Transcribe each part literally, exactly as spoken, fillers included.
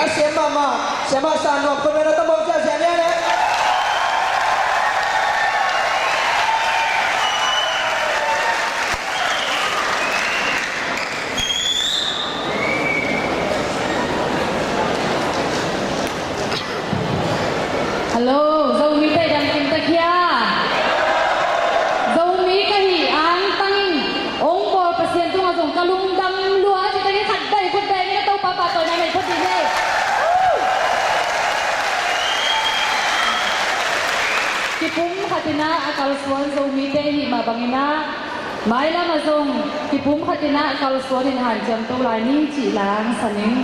Siam mahmah, siamah San Nuam, khut beng na tam bawm sia, sia nia le. Hello, Zomite dang kim ta khia. Zomi ka hi angtangin ong bawl Pasian tungah zong ka lungdam lua, ci tangin khat bai khut beng in a Topa pahtawina nei phot ding hi. Kipum khatin ah a kalsuan Zomite hih mah bangin ah, mailam ah zong kipum khatin ah kalsuan in hanciam to lai ni cih la hong san ing.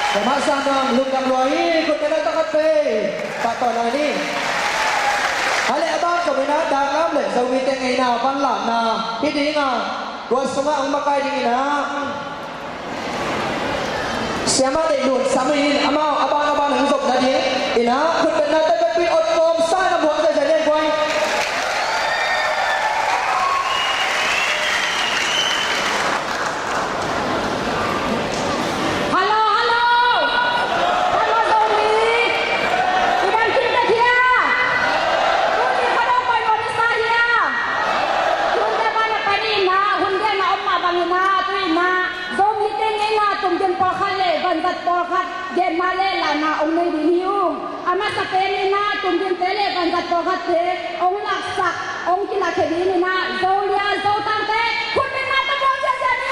Siamah San Nuam, lungdam lua hi, khut beng na tawh khat pei. Pahtawina ni. A leh a ban zom in ah, daklam leh Zomite ngeina panlakna hi ding a, tua sungah hong makai ding in ah, Siamah Deih Lun Sam in amau a ban a ban hong zom nading in ah, khut beng na tawh khat pei, ot kawmsa in a buang zia zia lian guai. Hello, hello. Hello, Zomi. I dang kim ta khia. Tuni kha dong pai mawk i sa hia. Hun te ban a panin ah, hun te na om mah bangin ah. Teng in ah tumging pawlkhat le vanzat pawlkhat genna le lahna hong nei ding hi ung. A masa pen in ah tumgingte le vanzat pawlkhatte hong laksak, hong kilakhia ding in ah Zolia Zotangte khutbetna tawh bawl ziahziah ni.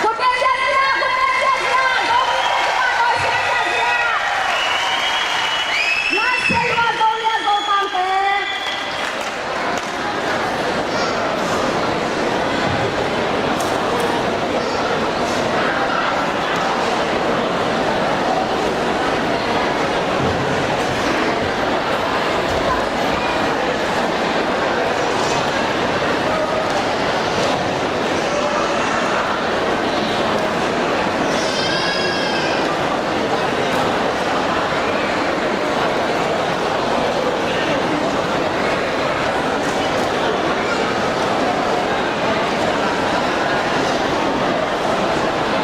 Khutbet ziahziah, khutbet ziahziah, Zomite kipahtawi siam ziahziah. Nasem uh a, Zolia Zotangte.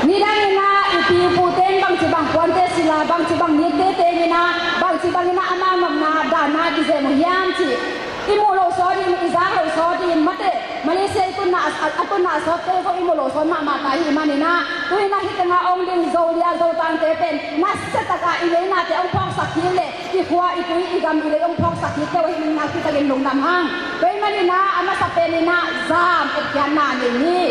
Nidang in ah i pi i pute in bangci bang puante sila, bangci bang nitte teng in ah, bangci bang in ah amau nopna dahna kizem uh hiam cih i muh loh sawt in, i zak loh sawt in, mate, Malaysia i tunna a, a tunna a sawtte zong i muh loh sawt mahmah ta ahih manin ah, tu in ah hih tengah hong ding Zolia Zotangte pen nasia takin i leinate hong phawksak kik leh, i khua, i tui, i gam, i lei hong phawksak kik kei uh ahih manin ah, kitakin lungdam hang. Tua ahih manin ah a masa pen in ah zam etkhiatna nei ni.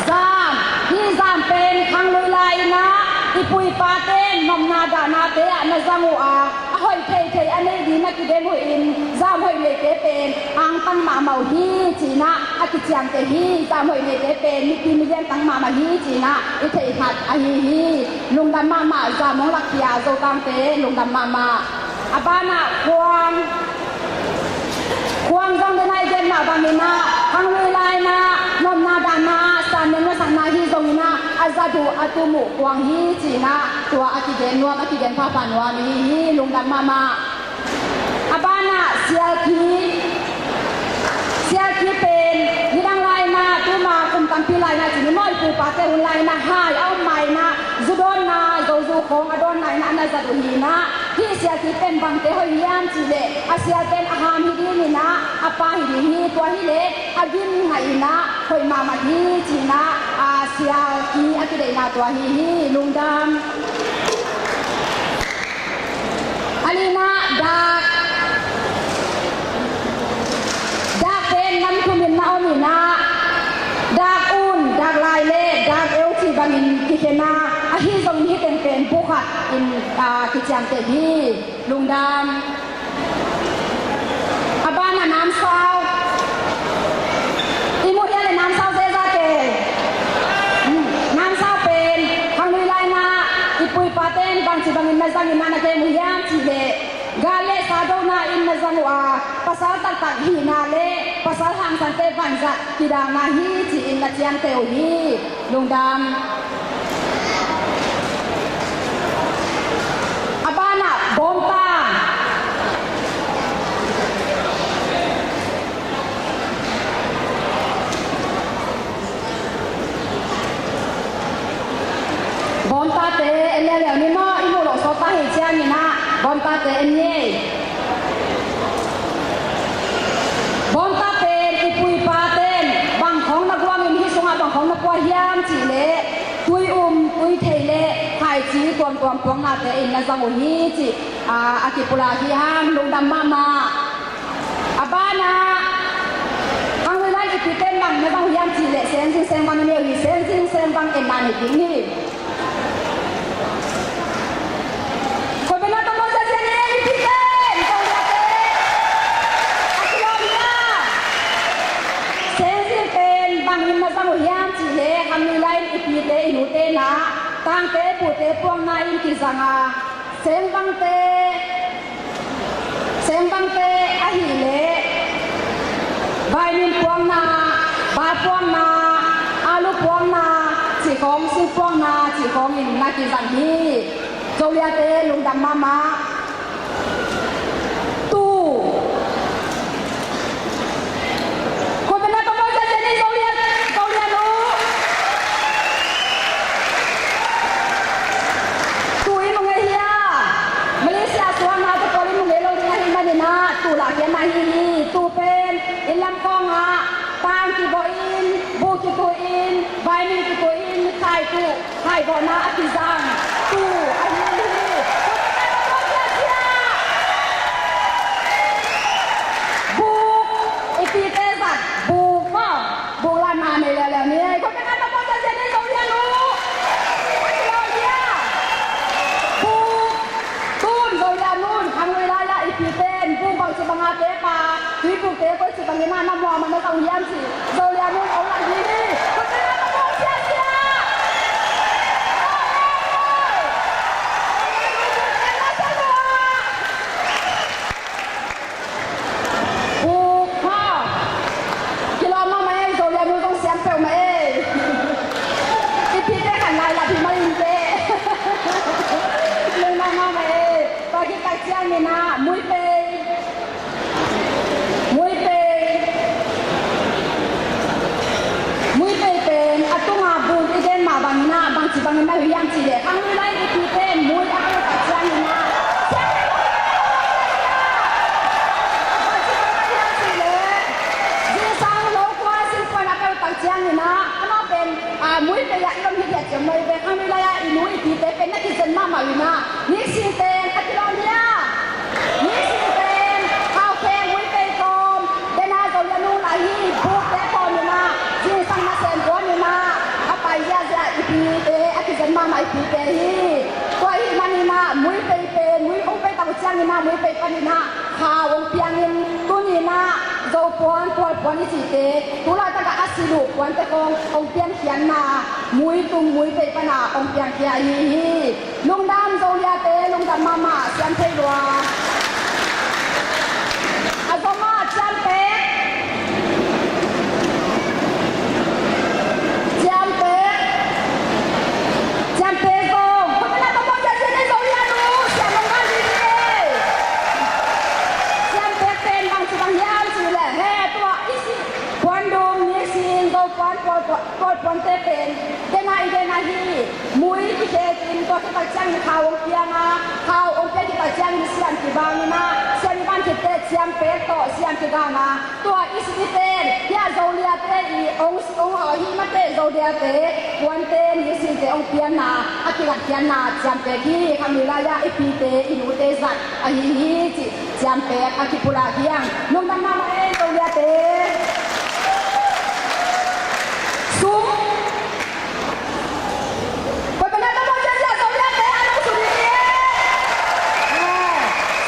Zam, hih zam pen khanglui lai in ah i pu i pate nopna dahnate ah na zang uh a, a hoih theithei a nei ding na kidem uh in, zam hoih neite pen angtang mahmah uh hi ci-in ah a kiciamteh hi. Zam hoih neite pen mipi milian tang mahmah hi ci-in ah i theih khat ahi hi. Lungdam mahmah, zam hong lakkhia Zotangte, lungdam mahmah. A banah khuang, khuang zong den a i gen mah bangin ah, khanglui lai-in ah nopna dahna, san neng na sakna hi zongin ah, a zat uh a tum uh khuang hi ci-in ah, tua a kigen nuam, a kigen phapha nuam i hi hi. Lungdam mahmah. A banah sialkhi, sialkhi pen nidang lai-in ah, tuma kum tampi lai-in ah ci ni maw, i pu i pate hun lai-in ah hai a om ma-in ah, zu dawnna, zozu khawng a dawnna in ah a na zat uh hi-in ah, hih sialkhi pen bangte hoih hiam cih leh, a sial pen a ham hi dingin ah, a pa hi ding hi. Tua hileh a gim ngaih in ah hoih mahmah hi ci-in ah, a sialkhi a kideihna tua hi hi. Lungdam. A lina dak. Dak pen nam thum in na om in ah, dak un, dak lai le dak eu cih bangin kikhen a, ahi zongin hih teng pen bu khat in, ah, kiciamteh hi. Lungdam. A banah namsau. I muh hiam le namsau zeza kei. Hmm, namsau pen khanglui lai-in ah i pu i pate in bangci bangin na zang in ah na kem uh hiam cih leh, gal le sa dona in na zang uh a, pasal taktak hihna le pasal hangsante vanzat kidakna hi ci-in na ciamteh uh hi. Lungdam. A banah bawmtang. Bawmtate en leuleu ni maw, i muh loh sawt ta hi ciangin ah bawmtate en ni ei. Bawmta pen i pu i pate'n bang khawng na guangin hih sungah bang khawng na pua hiam cih leh, tui um, tui thei le khaici tuamtuam puaknate in na zang uh hi cih, aa, a kipulak hi hang. Lungdam mahmah. A banah hang lui lai i pite'n bang na zang uh hiam cih leh, sengzing sengvang na nei uh hi. Sengzing sengvang enna nei ding hi. Khutbetna tawh bawl ziahziah ni ei, i pite in, Zolia te. A kilawm hiam? Sengzing pen bangin na zang uh hiam cih leh, hang lui lai i pite, i nute in ah tangte, pute puakna in kizang a, sengvangte, sengvangte ahih leh vaimin puakna, bai puakna, alu puakna cih khawng, sing puakna cih khawng in na kizang hi. Zoliate lungdam mahmah. Tu. Khutbetna tawh bawl ziahziah ni, Zolia, Zolia nu. Kikoi in khai tu, khai vawhna a kizang tu ahi hi. Buk, i pite zat buk maw? Buk la na nei leuleu ni. Koi ka na ta pawh zat zia ni, Zolian uh. Lo hia? Buk. Tun Zolian un, khanglui lai-ah i pite in buk bangci banga te pa, tuibukte koici bangin ah na muang mah na zang hiam cih Zolian un hong lang hi hi. Koici bangin ah na muang siasia. Buk ha. Kilawm mahmah ei, Zolian un zong siam peuhmah ei. I pite khan lai lap hi mah in teh. Lungdam mahmah ei. Tua khit tak ciangin ah muipei, muipei, muipei pen a tunga buk i gen mah bangin ah bangci bangin na hi hiam cih leh, khanglui lai i pite in mui a peuh tak ciangin ah, bangci bangin na hi hiam cih leh, zingsang lo kua sin kua na peuh tak ciangin ah, amau pen, a, muipei ah i om hi diat ciang muipei, khanglui lai-ah i nu i pite pen na kizen mahmah in ah, Niksing teng a kilawm hia? Niksing teng, khaukheng muipei tawm, dena Zolian un lah hi, bukte tawm in ah, zingsang nasem kuan in ah, a pai ziahziah i pite, a kizen mahmah i pite hi. Tua ahih manin ah, muipei pen, mui hong pei tak uh ciangin ah, muipei panin ah, khau hong piangin, tuni in ah, Zo puan, Pual puan i cihte, tu laitak ah a silh uh puante khawng, hong piangkhiatna, mui tung, muipei pan ah, hong piangkhia ahi hi. Lungdam Zoliate, lungdam mahmah, siam thei lua. A zom ah, ciampek. Ciampek. Ciampek zong. Khuapena tawh pawh ciampek in Zolian uh, siam hong gal ding hi. Ciampek pen bangci bang hiam cih leh, he tua i si, puandum, nisim, Zo puan, Pual puan, Pual puante pen. Dena i dena hi. Mui kikhekin tua khit tak ciangin khau hong piang a, khau hong piang khit tak ciangin siam kibang in ah, siam i ban khit teh ciampek tawh siam kibang a, tua i si i ten, hia Zoliate i hong, hong, hong, hih mate Zoliate, puante, nisite hong pianna, a kilatkhiatna ciampek hi, khanglui lai-ah i pite, i nute zat ahi hi cih ciampek a kipulak hi hang. Lungdam mahmah ei Zoliate. Sum. Koi bang na ta maw, cia cia Zoliate a nung sum hi e. Eh,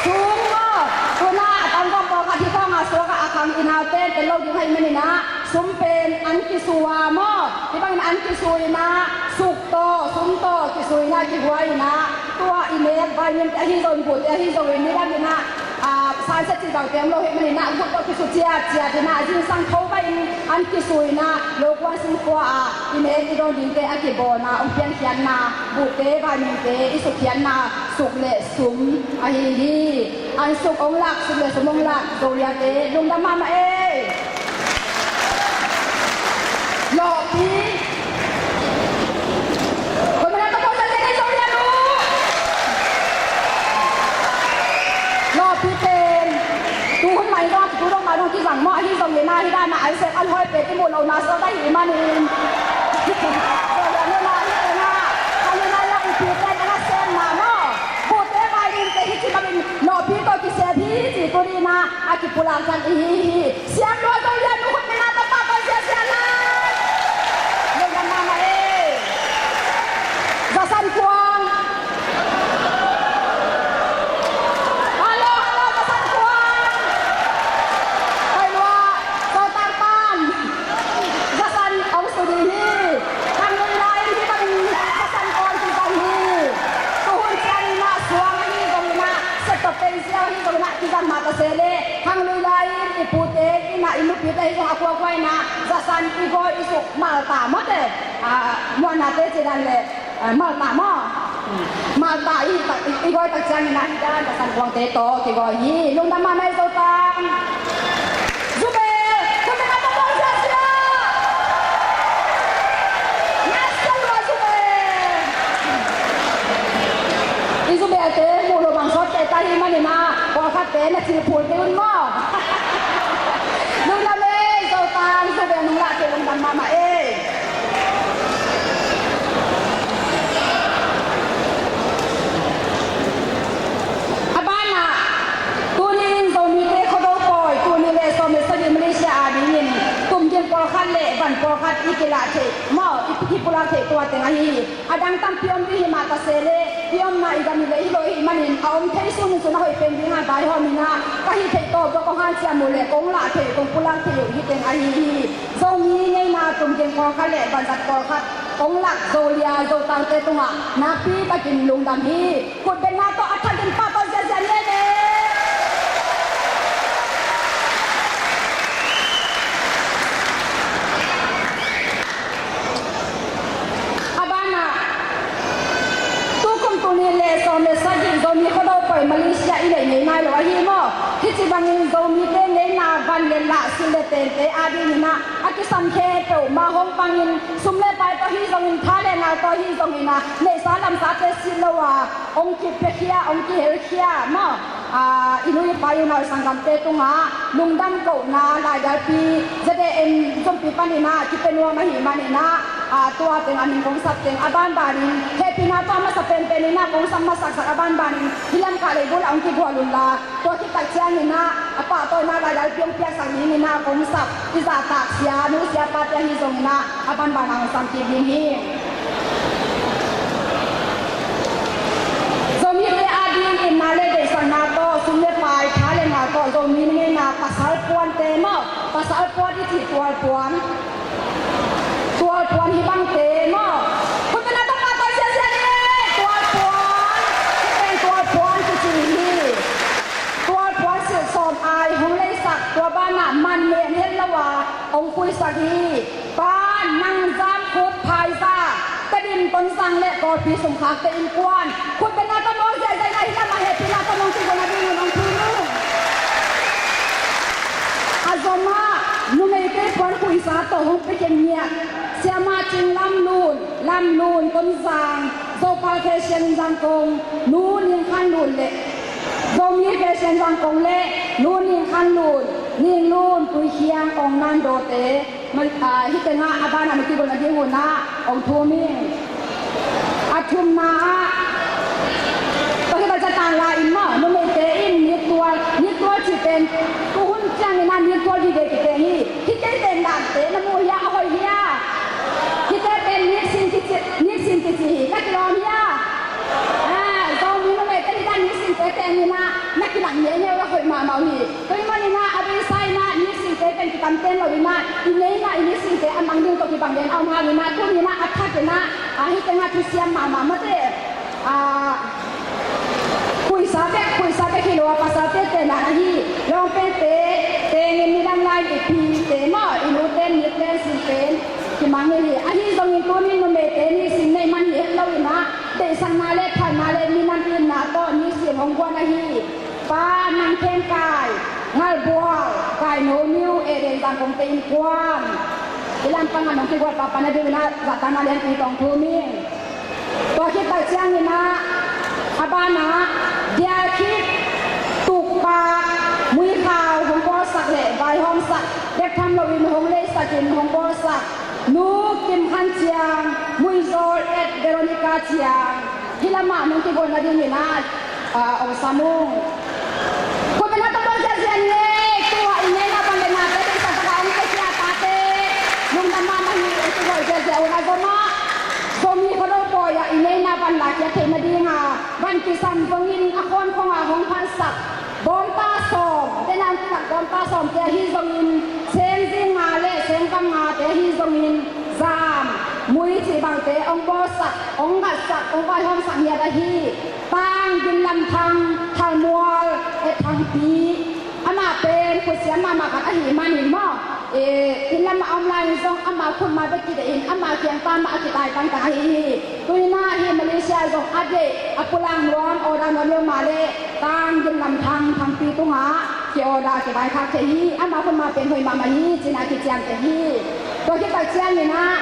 sum maw. Tuna a tam gam pawlkhat hi khawng a suak a, a khang i naute tel lo ding ahih manin ah, sum pen an kisu a maw. Hih bangin an kisu in ah, suk tawh, sum tawh kisu in ah, kihuai in ah, tua i nek vai nim te ahi zongin, bu te ahi zongin, nidang in ah, a, sansia cih bangte om lo ahih manin ah, gut tawh kisu ciatciat in ah, zingsang tho baih in an kisu in ah, lo kuan sung khua ah i nek i dong dingte a kibawn ah, hong piankhiatna, buhte, vaiminte i sukkhiatna, suk le sum ahi hi. An suk hong lak, suk le sum hong lak, Zoliate, lungdam mahmah ei. Lawhpi. Koi mah na ta pawh zat zia ni Zolian uh. Lawhpi pen, tu hun mah in zong, tu dong mah dong kizang maw, ahi zongin ah, hih dan ah, an sem an hawi pen i muh lohna suak ahih manin. Zolian uh na, hih teng ah, khanglui lai-ah i pite teng ah semna maw, buhte, vaiminte hih ci bangin lawhpi tawh kisem hi ci, tuni in ah a kipulak zang i hi hi. Siam lua Zolian nu khut nena tapa tawh siasia lai. Lungdam mahmah ei. Zasan Kuang. Hallo, hallo, Zasan Kuang. Hoi lua, Zotang pan. Zasan hong su ding hi. Khanglui lai-in hih bangin Zasan Kuang kizang hi. Tuhun ciangin ah suang ahi zongin ah, set tawh pei ziau ahi zongin ah kizang mah ta se leh. Khanglui lai-in i pute in ah, i nupite ahi zong a kuakua in ah, Zasan i gawi i suk malta mawte, ah, muanate ci dan le, ah, malta maw? Malta i, i, i gawi tak ciangin ah, hih dan Zasan Kuangte tawh kigawi hi. Lungdam mahmah ei Zotang. Zubel, Zubel a pawpaw siasia. Nasiam lua Zubel. I Zubelte muh loh bang sawt kei ta hi manin ah, pawlkhatte na cil phul kei un maw? Lungdam ei, Zotang, Zubel nung lah kei lungdam mahmah ei. pawlkhat i kilah theih maw, i kipulak theih tua teng ahi hi. A dang tampi om ding hi mah ta se leh, i omna i gam hi leh hi lo ahih manin a om thei sun in sun a hoih pen dingah vaihawm in ah, ka hih theih tawh bawk kong hanciam uh leh kong lah theih, kong pulak theih uh hi teng ahi hi. Zomi ngeina tum ding pawlkhat leh vanzat pawlkhat kong lak Zolia Zotangte tungah nakpi takin lungdam hi. Khutbetna tawh a thakin pahtawi ziahziah ni ei ve. A banah, tu kum tul nih leh sawm leh sagih Zomi Khuado pawi Malaysia i neih ngei nai lo ahi maw? Hih ci bangin Zomite ngeina van leh lah, silh leh tente adingin ah a kisam khempeuh mah hong pangin, sum leh pai tawh hi zongin, tha leh ngal tawh hi zongin ah, neihsa lamsate silh lo a hong kipiakhia, hong kihelkhia maw? Ah, i nu i pa i unau i sanggamte tungah lungdam kohna, laidalpi, Z A M zumpi panin ah kipia nuam ahih manin ah, ah, tua teng a min kong sap teng a banbanin, hehpihna tawh a masa penpen in ah kong sap masaksak a banbanin, hih lam kah lei bul ah hong kigual unla, tua khit tak ciangin ah a pahtawina laidalpi hong piaksak dingin ah kong sap i zahtak sia nu sia pate ahi zongin ah a banban ah hong sam kik ding hi. Zomite adingin na leh deihsakna tawh, sum leh pai, tha leh ngal tawh, Zomi ngeina pasal puante maw, pasal puan i cih tual puan, tual puan hih bangte maw, khutbetna tawh pahtawi ziahziah ni ei. Tual puan, hih pen tual puan kici hi. Tual puan silh sawm ai hong leisak, tua banah man nen het lo a hong khuisak hi. Pa, nang Zam Khup, Phaiza, Tedim, Tonzang leh Kawlpi sumkhakte innkuan, khutbetna tawh mawk ziahziah in ah hih lamah hehpihna tawh nong kigualna dingin hong thum ung. A zomah numeite puan khuisa tawh hong pia khin ngiat Siamah Cing Lam Lun, Lam Lun, Tonzang, Zopal Fashion Zangkong, Nu Ning Khan Lun leh, Zomi Fashion Zangkong leh Nu Ning Khan Lun, Ning Lun, Tuikhiang, Ong Nan Dawte, man, ah, hih tengah a banah na kigualna ding un ah hong thum ing. A thumna ah, tua hi bang zah tang la in maw, numeite in nittual, nittual cih pen, tu hun ciangin ah nittual vive kipeng hi. Hih kei pen dante na mu hia, a hoih hia? Hihte pen niksin kici, niksin kici hi, na kilawm hia? Ah, Zomi numeite hih dan niksinte teng in ah na kilang ngeingei uh a hoih mahmah uh hi. Tua ahih manin ah a beisa in ah niksinte pen kitam ten lo in ah, i ngeina i niksinte a mang ding tawh kibang den a om hangin ah, tuni in ah a thak in ah, ah, hih tengah thusiam mahmah mate. Ah, khuisa bek, khuisa bek hi lo a, pasalte tendan ahi. Lawngpengte tengin nidang lai-in i phite maw, i nute in nit pen sin pen kimang hi hi. Ahi zongin tuni numeite niksin neih man hi het lo in ah, deihsakna leh phatna leh minam itna tawh niksin hong guan ahi. Pa, nang Khen Kai, Ngalbual, Kai No Niu, Eden Zangkongte innkuan, hih lampang ah nong kigual pahpah nadingin ah zahtakna lianpi tawh hong thum ing. Tua khit tak ciangin ah, a banah, Dialkhit, Tukpak, Muikhau hong bawlsak leh vaihawmsak, bek tham loin hong leisakin hong bawlsak Nu Kim Khan Ciang, Muizawl at Veronica Ciang, hih lamah nong kigualna dingin ah, ah, hong sam ung. Khutbetna tawh mawk ziahziah ni ei. Tua i ngeina van leh nate deihsak takah hong paikhia tate, lungdam mahmah hi. Hong kigual ziahziah un. A zomah, Zomi Khuado pawi ah i ngeina van lakhia theihna dingah van kisam zongin a khawn khong ah hong phansak Bawmpa sawm, tena hong kisak Bawmpa sawmte ahi zongin, sengzing nga leh sengvang ngate ahi zongin, zam, mui cih bangte hong bawlsak, hong gatsak, hong vaihawmsak ngiat ahi. Tang, Gin Lam Thang, Thalmual, eh, Thangpi, amah pen khutsiam mahmah khat ahih manin maw, eh, inn lamah a om lai-in zong ama khutma bek kideih in ama kiang pan mah a kitai tangtang ahi hi. Tu-in ah hih Malaysia zong a deih, a pulak nuam, order nuam lo mah leh Tang, Gin Lam Thang, Thangpi tungah ki-order, kivaikhak thei hi. Ama khutma pen hoih mahmah hi ci-in ah kiciamteh hi. Tua khit tak ciangin ah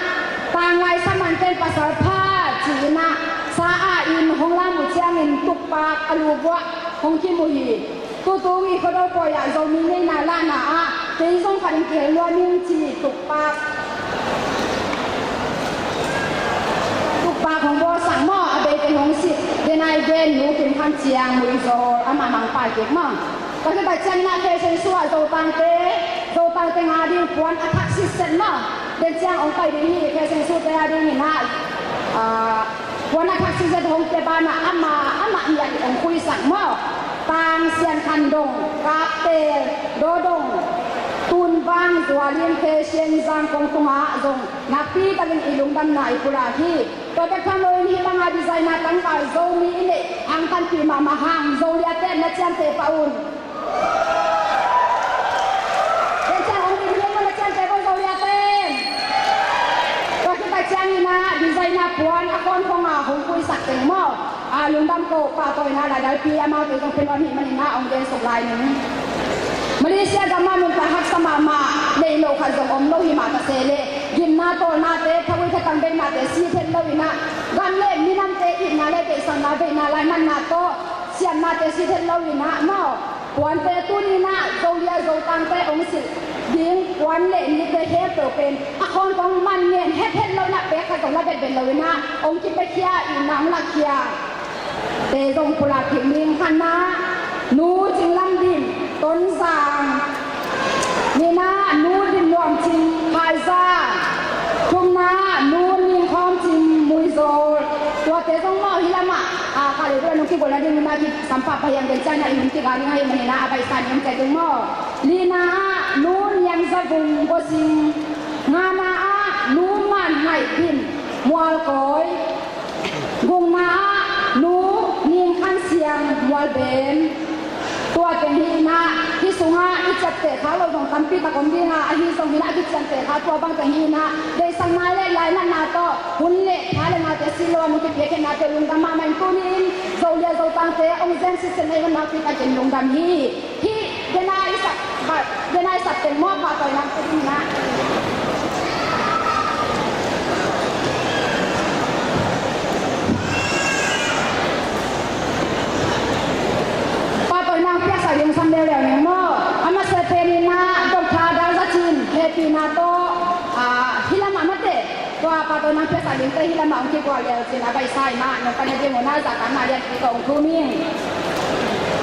Tanglai Saman pen pasal pha ci-in ah sa-a in hong lam uh ciangin Tukpak a lu vuah hong kim uh hi. Tutung i Khuado pawi ah Zomi ngeina lahna ah kei zong khat in kihel lua ning ci Tukpak, Tukpak hong bawlsak maw, a bei teng hong sit. Den ai den Nu Kim Khan Ciang, Muizawl, amah mangpai kik maw. Tua khit tak ciangin ah fashion show ah Zotangte, Zotangte nga ding puan a thak sitset maw. Den Pai ding hi, Khe Siang Sute a dingin ah, ah, puan a thak sik zet hong pia banah amah, amah mial hong puisak maw. Tang Sian Khan Dong, Kaptel, Dodong, Tunvang, Zualin, Khe Sian, Zangkong tungah zong nakpi takin i lungdamna i pulak hi. Tua bek tham loin hih banga designer tangval Zomi i neih hang tanpih mahmah hang Zoliate na ciamteh pah un. Ken ciang hong dim hiam na ciamteh ko Zoliate. Tua khit tak ciangin ah designer puan a kawn khawngah hong puisak teng maw. A lungdam ko pahtawina laidalpi amaute zong pia nuam hih manin ah hong gensuk lai ning. Malaysia gam ah nuntak haksa mahmah neih loh khat zong om lo hi mah ta se leh gimna tawlnate, thagui thatang behnate sih het loin ah gam le minamte itna le deihsakna veina laimatna tawh siamnate sih het loin ah maw. Puante tuni-in ah Zolia Zotangte hong silh ding puan le nite khempeuh pen a khawn kong man ngen het het loin ah pek khat zong la vetvet loin ah hong kipiakhia, itna hong lakkhia te zong pulak kik ning. Khatna, Nu Cing Lam Dim, Tonzang. Nihna, Nu Dim Nuam Cing, Phaiza. Thumna, Nu Ning Khawm Cing, Muizol. Tuate zong maw hih lamah, a, ka leh bula nong kigualna ding nihna kisampah pahiang den ciangin ah i hun kiga ding ahih manin ah a baihsa ning om cai ding maw. Lina ah Nu Niang Za Vung, Gua Sing. Ngana ah Nu Man Ngaih Dim, Mualkawi. Gukna ah Nu Ning Khan Siang, Mualbem. Tua teng hi-in ah hih sungah i ciapteh khak loh zong tampi tak om ding a, ahi zongin ah a kiciamteh khak tua bang teng hi-in ah deihsakna le laimatna tawh hun le pha le ngate sih lo a nong kipiakkhiatnate lungdam mahmah ing. Tuni-in Zolia Zotangte hong zen sitset na i hih man nakpi takin lungdam hi. Hih dena i sak, dena i sak teng maw pahtawina pia ding in ah. Pahtawina piaksak ding sam leuleu ning maw. A masa pen in ah Doctor Dal Za Cin, hehpihna tawh, ah, hih lamah mate. Tua pahtawina piaksak dingte hih lamah hong kigual leu cin a baihsa in ah nong paina ding un ah zahtakna lianpi tawh hong thum ing.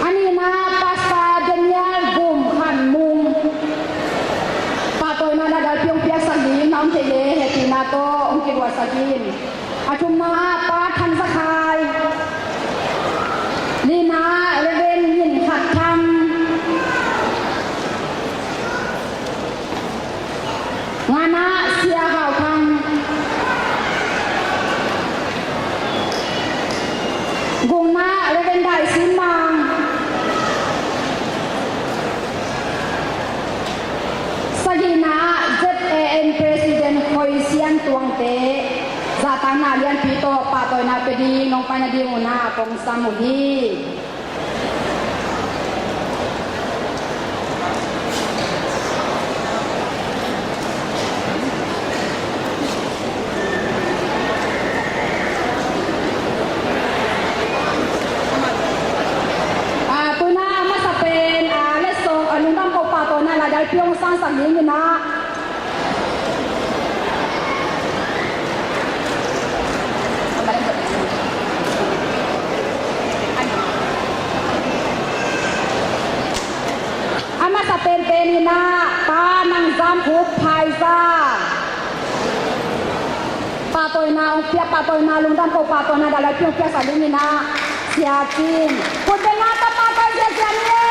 A nihna Pastor Daniel Gum Khan Mung. Pahtawina laidalpi hong piaksak ding na om thei leh hehpihna tawh hong kigualsak in. A thumna ah Pa Thang Za Khai. Lina Reverend Min Khat Thang. Ngana Sia Hau Thang. Gukna Reverend Dai Sin Mang. Sagihna Z A N President Khoi Sian Tuangte. Zahtakna lianpi tawh pahtawina pia ding nong paina ding un ah kong sam uh hi. Ah, tuna a masa pen, ah, letsong, ah, lungdam ko pahtawina laidalpi hong sangsak ding in ah. A masa penpen in ah Pa Nang Zam Khup Phaiza. Pahtawina hong piak, pahtawina lungdam ko pahtawina laidalpi hong piaksak ding in ah Sia Cin. Khut beng a tapa koi Sia Cin ni.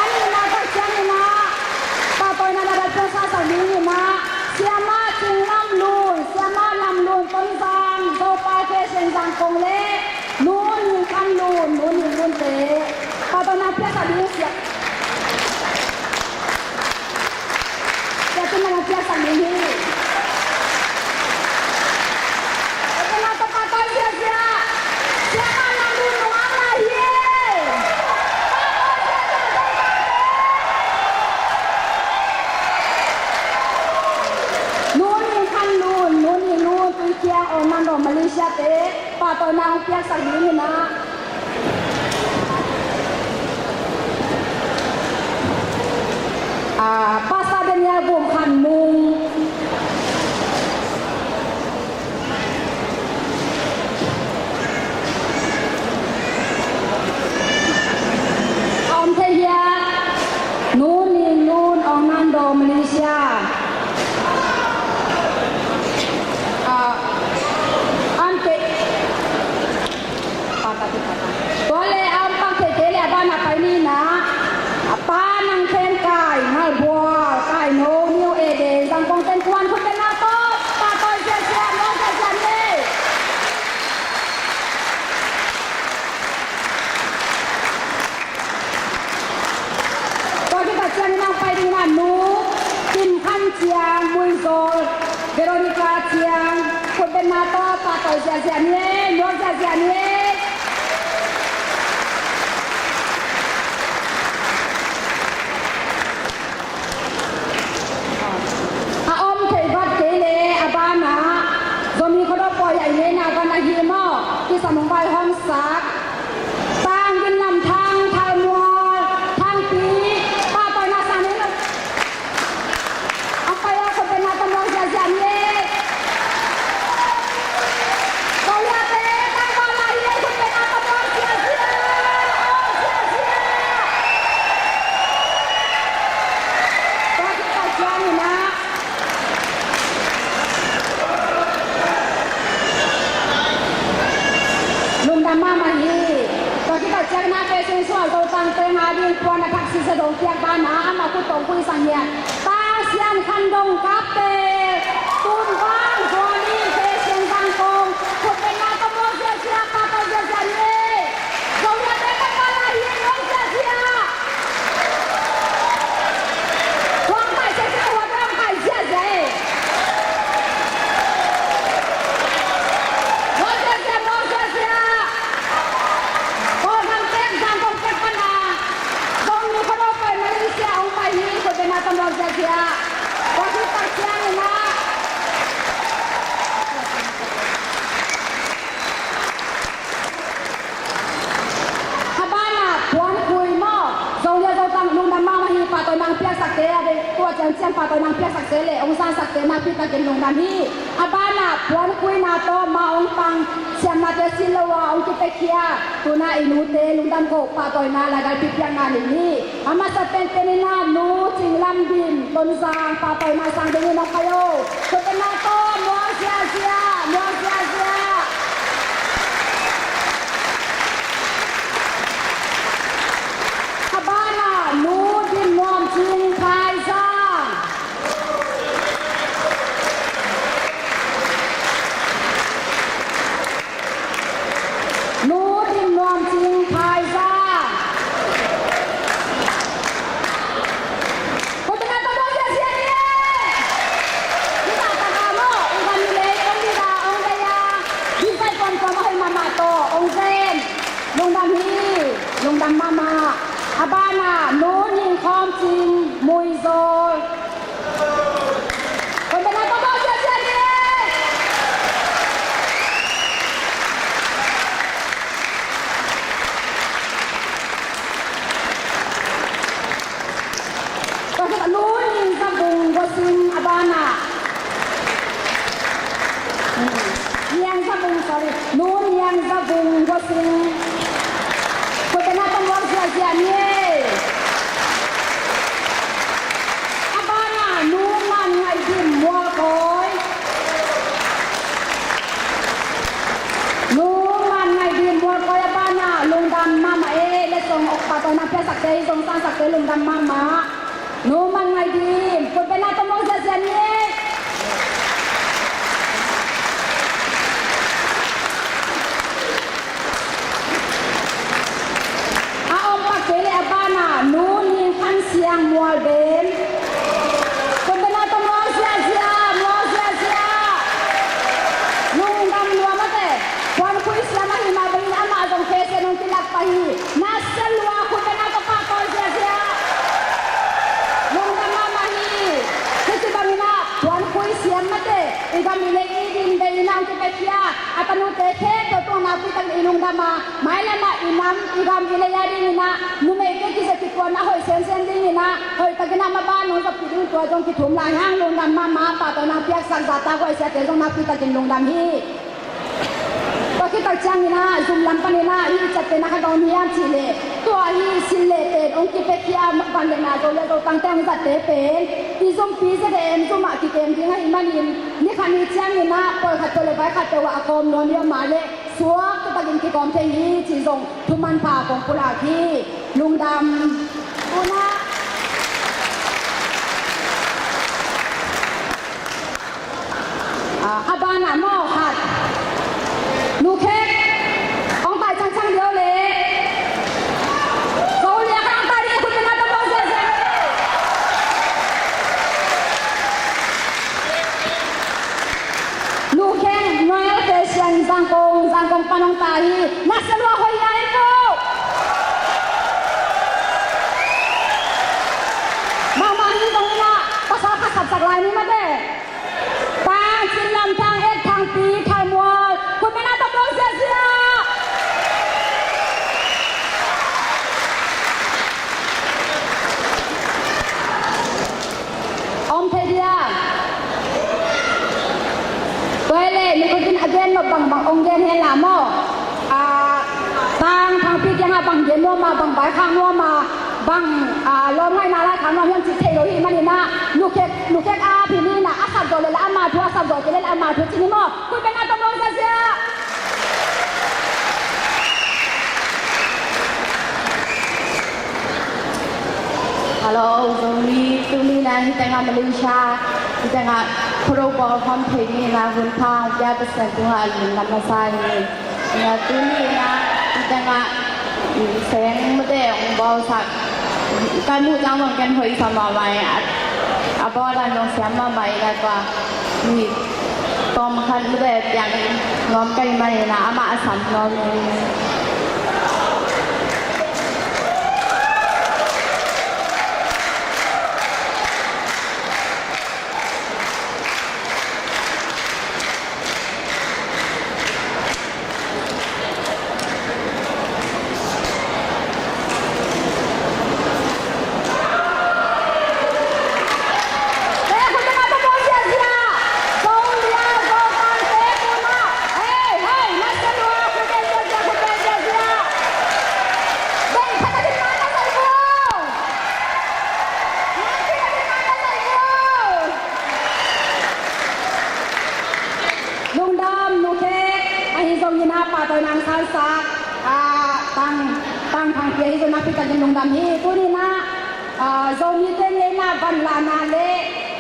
A nihna tak ciangin ah pahtawina laidalpi hong sangsak ding in ah Siamah Cing Lam Lun, Siamah Lam Lun Tonzang, Zopa Khe Sian Zangkong le Nu Ning Khan Lun, Nu Ning Lunte. Pahtawina piaksak ding Sia. Sia Cin na piaksak ding hi. Sia Cin na tapa koi Sia Sia. Sia Cin na dun nuam na hi. Nu Ning Khan Lun, Nu Ning Lun, Tui Kiang, Orlando, Malaysia te. Pahtawina hong piaksak ding in ah. Ah, Pastor Daniel Bum Khan Mung. A om thei hiam? Nu Ning Lun, Orlando, Malaysia. Veronica Chiang, khutbetna tawh pahtawi ziahziah ni ei, muak ziahziah ni ei. A om theih vat kei leh a banah Zomi Khuado pawi a i ngeina van ahi maw, kisam hong vaihawmsak Tang Gin Lam, Thang Thal Mual, Thang Pi, pahtawina sang ni. Ang pai a, khutbetna tawh muak ziahziah ni ei. Zomi te tangval lai hi ei, khutbetna tawh muak ziahziah, muak ziahziah. Tua khit tak ciangin ah lungdam mahmah hi. Tua khit tak ciangin ah Pu Sian Sual Zotang teng a ding puan a thak sisa dong piak banah amah khut tawh khuisak hian, Tang Sian Khan Dong Kap Tel, Tun Vang Zuan in Pu Sian Zang Kong, khutbetna tawh muak ziahziah, pahtawi ziahziah ni ei. Zomi te tangval lai hi, muak ziahziah. Huang pai ziahziah, huang pai ziahziah ei. Muak ziahziah, muak ziahziah. Kawlgam tek, Zangkong tek pana Zomi Khuado pawi Malaysia hong pai hi, khutbetna tawh muak ziahziah. Tua khit tak ciangin ah a banah Puan Khui maw, Zomi Zotang lungdam mahmah hi, pahtawina hong piaksak te a ding, tua ciangciang pahtawina hong piaksak te le hong sansak te nakpi takin lungdam hi. A banah Puan Khuina tawh ma hong pang siamnate sin lo a hong kipiakhia, tuna i nute lungdam ko, pahtawina laigalpi piakna ning hi. A masa penpen in ah Nu Cing Lam Dim, Tonzang, pahtawina sang dingin hong pai o. Khutbetna tawh muak ziahziah, muak ziahziah. A banah Nu Dim Nuam Cing, Thaizang. Nu Dim Nuam Cing, Thaizang. Khutbetna tawh muak ziahziah ni ei. Hih taktak ah maw, i van i lei, hong ding a, hong ding a, hih zai tuamtuam a hoih mahmah tawh hong zen. Lungdam hi, lungdam mahmah. A banah Nu Ning Khawm Cing, Muizawl. Khutbetna tawh muak ziahziah ni ei. Tua khit Nu Niang Za Vung, Guasing, a banah. Niang Za Vung, sorry. Nu Niang Za Vung, Guasing. Khutbetna tawh muak ziahziah ni ei. A banah Nu Man Ngaih Dim, Mualkawi. Nu Man Ngaih Dim, Mualkawi, a banah lungdam mahmah ei. Letsong, pahtawina piaksak te, zong sansak te lungdam mahmah. Nu Man Ngaih Dim, khutbetna tawh muak ziahziah ni ei. A om pak kei leh a banah Nu Ning Khan Siang, Mualbem. Khutbetna tawh muak ziahziah, muak ziahziah. Lungdam lua mate. Puan khui siam ahih mah bangin amah zong Pasian hong kilak pah hi. Na sia lua, khutbetna tawh pahtawi ziahziah. Lungdam mahmah hi. Hih ci bangin ah puan khui siam mate, i gam i lei i din bei in ah hong kipiakhia a tanute khempeuh tungah nakpi takin i lungdam a, mailam ah i nam i gam i lei a dingin ah numeite kizia kituahna hoih semsem dingin ah hoih takin ah maban hong zopih ding tua zong kithum lai hang. Lungdam mahmah. Pahtawina piaksak zahtakhuai siate zong nakpi takin lungdam hi. Tua khit tak ciangin ah zum lam panin ah hih ciatte na khat om hiam cih leh, tua hih sin le pen hong kipiakhia van le na, Zo le Zotangte hong zatte pen i zumpi Zedem zum ah kikem ding ahih manin ni khat ni ciangin ah pawl khat peuh le vai khat peuh ah a kawm nuam i om mah leh suakta takin kikawm thei hi cih zong thu manpha kong pulak hi. Lungdam. Tunah Ah, a banah maw khat. Nu Khek, hong tai cangcang ding o leh. Zo liak hong tai ding, khutbetna tawh muak ziahziah. Kong pan hong ta hi. Nasem lua hoih a en ko. Mahmah hi zong ina, pasal khat sapsak lai ni mate. Tang, Cin Lam Thang, Ek Thang Pi, Thang Mual. Khut beng a tawm lo ziahziah. Om thei dia. Tua hi leh, nu khutin a gen nop bangbang ong gen hen la maw. Ah, Tang Thang Pi kiangah bang gen nuam a, bang vaikhak nuam a, bang, ah, lawmngaihna laikhak nuam hiam cih thei lo hi manin ah, nu khek, nu khek a phi ni na, a sap zawh leh la ama thu, a sap zawh kei leh la ama thu ci ni maw. Khut beng a tawm lo ziahziah. Hello, Zomi, tuni na hi tengah Malaysia, hi tengah Khuado bawl khawm thei ni na hun pha hong pia Pasian tungah lungdam masa hi. Na tuni na hi tengah, mm, seng mate hong bawlsak, ka muh ciang zong ken hoih sa mahmah hi. A, a bawl dan zong siam mahmah hi na tua. Ni tawm khat mate piang nuam ka hih manin ah amah a sam nuam hi. Lungdam, nu khek, ahi zongin ah pahtawi nang sansak, ah, Tang, Tang Thang Pi ahi zongin ah pi takin lungdam hi. Tuni in ah, ah, Zomite ngeina vanlahna le,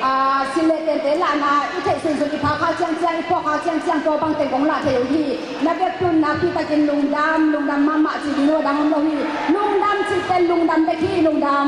ah, sil le tente lahna i theih sunsun, i pha kha ciangciang, i phuak kha ciangciang, tua bang teng kong lah thei uh hi. Na bek tun nakpi takin lungdam, lungdam mahmah ci ding uh a dang om lo hi. Lungdam cih pen lungdam bek hi, lungdam.